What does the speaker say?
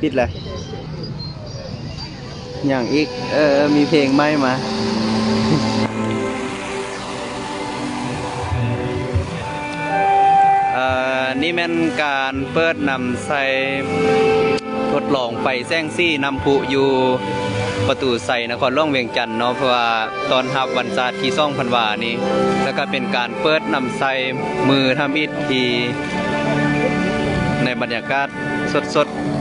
ປິດແລ້ວ. ຫຍັງອີກ? ເອີ ມີເພງໃໝ່ມາ. ເອີ ນີ້ແມ່ນການເປີດນຳໃຊ້ທົດລອງໄຟແສງສີນ້ຳພຸຢູ່ປະຕູໄຊ ນະຄອນຫຼວງວຽງຈັນເນາະ, ເພື່ອຕ້ອນຮັບວັນຊາດທີສອງທັນວານີ້ ແລ້ວກໍເປັນການເປີດນຳໃຊ້ມື້ທຳອິດທີ່ ໃນບັນຍາກາດສົດໆ.